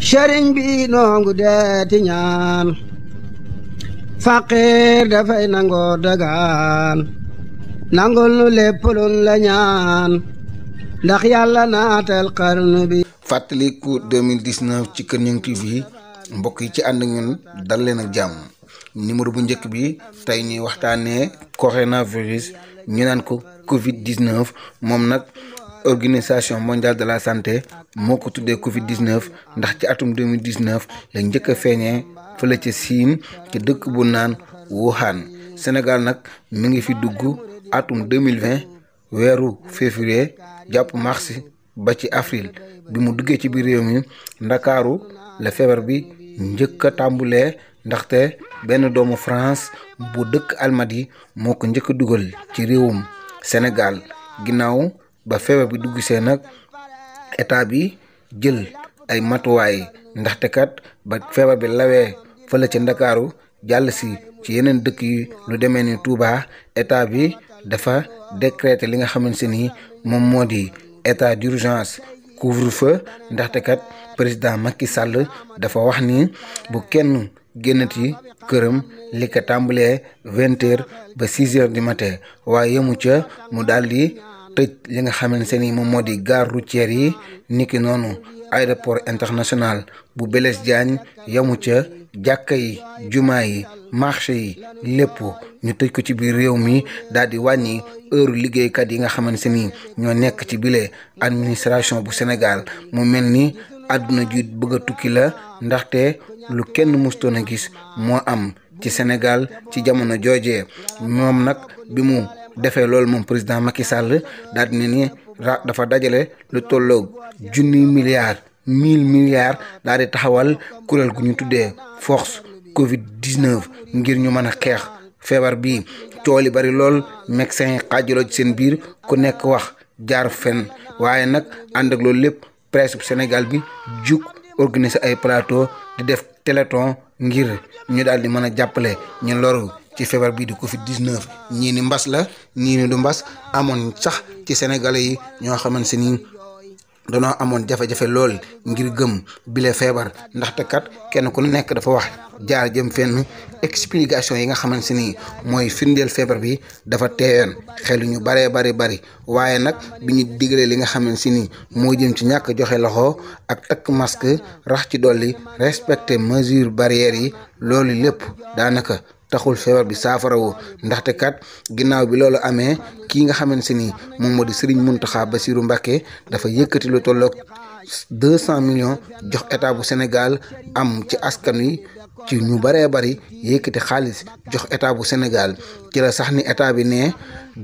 sëriñ bi noongu deeti ñaan faqiir dafay nangoo dagaan nangul nu lépp luñ la ñaan ndax yàlla naatal xarnu bi. fàttaliku 2019 ci Kër Ñang TV mbokk yi ci ànd ñun dal leen ak jàmm. numéro bu njëkk bi tey ñuy waxtaanee coronavirus ñu naan ko Covid 19 moom nag organisation mondiale de la santé moo ko tuddee Covid 19 ndax ci atum 2019 la njëkk a feeñee fële ca Siin ci dëkk bu naan Wuhan. Sénégal nag mi ngi fi dugg atum 2020 weeru février jàpp mars ba ci avril bi mu duggee ci biir réew mi ndakaaru la feebar bi njëkk a tàmbulee ndaxte benn doomu France bu dëkk Almadi moo ko njëkk a dugal ci réewum Sénégal. Ginnaaw ba feebar bi dugg see nag état bi jël ay matuwaay ndaxte kat ba feebar bi lawee fële ca ndakaaru jàll si ci yeneen dëkk yi lu demee ni Touba état bi dafa décréter li nga xamante ni moom moo di état d'urgence couvre-feu ndaxte kat président Macky Sall dafa wax ni bu kenn génnati këram li ko tàmbalee 20h ba 6h du matin waaye yemu ca mu daal di tëj li nga xamante ni moom moo di gare routière yi niki noonu aéroport international bu Blaise Diagne yemu ca jàkka yi jumaa yi marché yi lépp ñu tëj ko ci biir réew mi daal di wàññi heure liggéeykat yi nga xamante ni ñoo nekk ci bile administration bu Sénégal. mu mel ni àdduna ji bëgg a tukki la ndaxte lu kenn mustoon a gis moo am ci Sénégal ci jamono joojee. moom nag bi mu defee loolu moom président Macky Sall daal di ne ni dafa dajale lu tolloog 1000 milliards daal di taxawal kuréel gu ñu tuddee force Covid 19 ngir ñu mën a xeex feebar bi. coow li bari lool médecins yi xaajaloo ci seen biir ku nekk wax jaar fen waaye nag ànd ak loolu lépp presse bu Sénégal bi jug organiser ay plateau di def téléthon ngir ñu daal di mën a jàppale ñu loru ci feebar bii di Covid 19. ñii ni mbas la ñii ni du mbas amoon sax ci sénégalais yi ñoo xamante ni danoo amoon jafe-jafe lool ngir gëm bile feebar ndaxte kat kenn ku nekk dafa wax jaar jëm fenn explication yi nga xamante ni mooy firndeel feebar bi dafa teeyoon xelu ñu bari waaye nag bi ñu digalee li nga xamante ni moo jëm ci ñàkk joxe loxo ak takk masque rax ci dolli respecter mesures barrières yi loolu lépp daanaka taxul feebar bi saafarawu ndaxte kat ginnaaw bi loolu amee kii nga xamante ni moom moo di Serigne Mountakha Bassirou Mbacké dafa yëkkati lu tolloog 200 millions jox état bu Sénégal am ci askan wi ci ñu bari yëkkati xaalis jox état bu Sénégal ci la sax ni état bi ne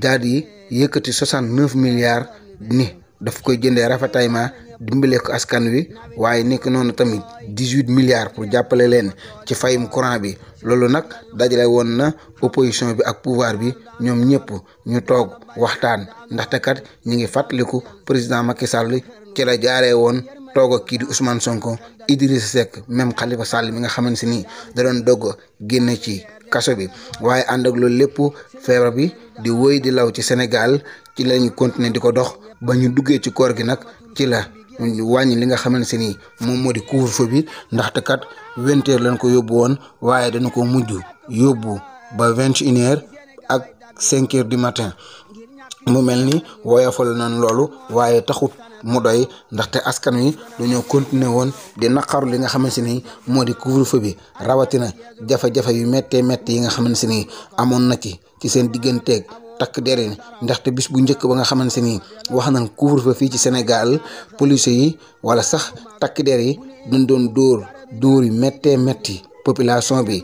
daal di yëkkati 69 milliards ni daf koy jëndee rafetaillement dimbale ko askan wi waaye nekk noonu tamit 18 milliards pour jàppale leen ci fayum courant bi. loolu nag dajale woon na opposition bi ak pouvoir bi ñoom ñëpp ñu toog waxtaan ndaxte kat ñi ngi fàttaliku président Macky Sall ci la jaaree woon toog ak kii di Ousmane Sonko Idrissa Seck même Khalifa Sall mi nga xamante ni da doon dogg génne ci kaso bi. waaye ànd ak loolu lépp feebar bi di wëy di law ci Sénégal ci lañu continuer di ko dox ba ñu duggee ci koor gi nag ci la wàññi li nga xamante ni moom moo di couvre-feu bi ndaxte kat 20h lañ ko yóbbu woon waaye dañu ko mujj yóbbu ba 21h ak 5h du matin. mu mel ni woyofal nañ loolu waaye taxut mu doy ndaxte askan wi dañoo continuer woon di naqaru li nga xamante ni moo di couvre-feu bi rawatina jafe-jafe yu méttee yi nga xamante ni amoon na ci seen digganteeg takk der ndaxte bis bu njëkk ba nga xamante ni wax nañ couvre-feu fii ci Sénégal police yi wala sax takk der yi dañ doon dóor yu métti population bi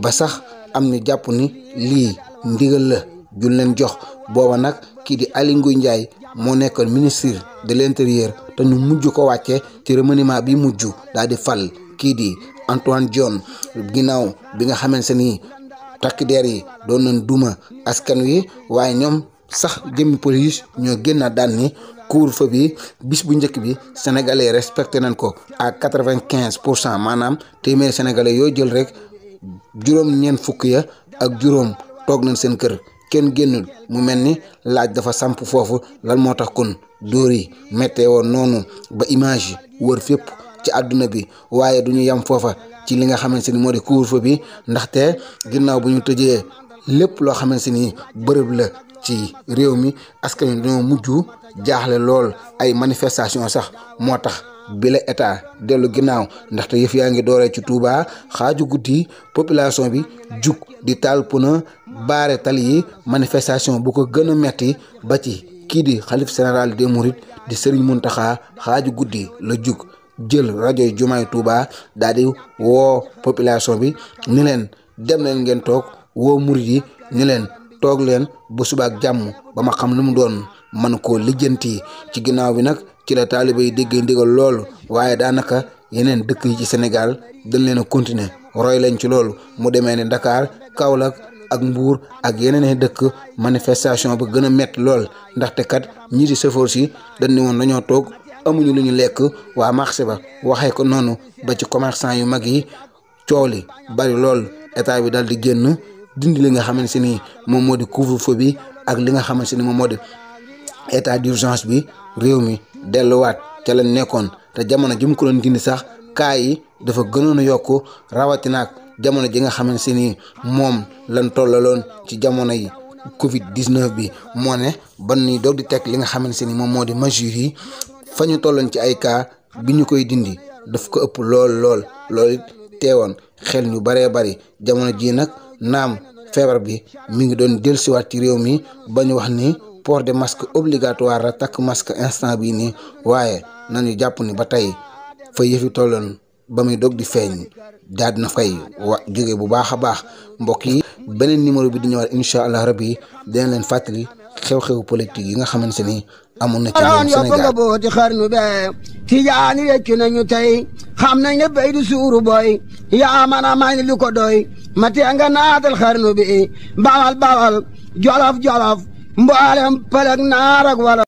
ba sax am ñu jàpp ni lii ndigal la jul leen jox. booba nag kii di Aly Ngouille Ndiaye moo nekkoon ministre de l'intérieur te ñu mujj ko wàcce ci remaniement bi mujj daal di fal kii di Antoine Diome ginnaaw bi nga xamante ni takk der yi doon nañ duma askan wi waaye ñoom sax jëmmi police ñoo génn daan ni couvre-feu bi bis bu njëkk bi sénégalais respecté nañ ko à 95% maanaam téeméeri sénégalais yoo jël rek juróom-ñeent fukk ya ak juróom toog nañ seen kër kenn génnul. mu mel ni laaj dafa samp foofu lan moo tax kon dóor yi méttee woon noonu ba image yi wër fépp ci àdduna bi waaye du ñu yem foofa ci li nga xamante ni moo di couvre-feu bi ndaxte ginnaaw bu ñu tëjee lépp loo xamante ni bërëb la ci réew mi askan wi dañoo mujj jaaxle lool ay manifestation sax moo tax bi la état dellu ginnaaw ndaxte yëf yaa ngi dooree ci Touba xaaju guddi population bi jug di taal pneu baare tali yi manifestation bu ko gën a metti ba ci kii di xalif général des mourides di Serigne Mountakha xaaju guddi la jug jël rajo jumaay Touba daal di woo population bi ni leen dem leen ngeen toog woo murid yi ni leen toog leen bu subaak jàmm ba ma xam lu mu doon man koo lijjanti ci ginnaaw bi nag ci la taalibe yi déggee ndigal loolu waaye daanaka yeneen dëkk yi ci Sénégal dañ leen a continuer roy leen ci loolu mu demee ne Dakar Kaolack ak Mbour ak yeneen dëkk manifestation ba gën a métti lool ndaxte kat ñii di chauffeur si dañ ne woon dañoo toog amuñu lu ñu lekk waa marché ba waxee ko noonu ba ci commerçant yu mag yi coow li bari lool état bi daal di génn dindi li nga xamante ni moom moo di couvre-feu bi ak li nga xamante ni moom moo di état d'urgence bi réew mi delluwaat ca la nekkoon te jamono ji mu ko doon dindi sax kaa yi dafa gënoon a yokk rawatina ak jamono ji nga xamante ni moom lan tollaloon ci jamono yi Covid 19 bi moo ne ban ni doog di teg li nga xamante ni moom moo di mesures yi fa ñu tolloon ci ay cas bi ñu koy dindi daf ko ëpp loolu teewoon xel ñu baree bari jamono ji nag naam feebar bi mi ngi doon dellusiwaat ci réew mi ba ñu wax ni port de masque obligatoire la takk masque instant bii nii waaye nañu jàpp ni ba tey fa yëfi tolloon ba muy dog di feeñ daal dina fay jóge bu baax a baax mbokk yi beneen numéro bi di ñëwaat incha allah rabbi dina leen fàttali xew-xew politique yi nga xamante ni amoon na ci réew Sénégal nga booti xarnu be tijaani weccu nañu tey xam nañ ne béy du suuru boy yaa man a may lu ko doy ma tee nga naatal xarnu bi bawal bawal jolof jolof mboolem pëlëg naar ak wala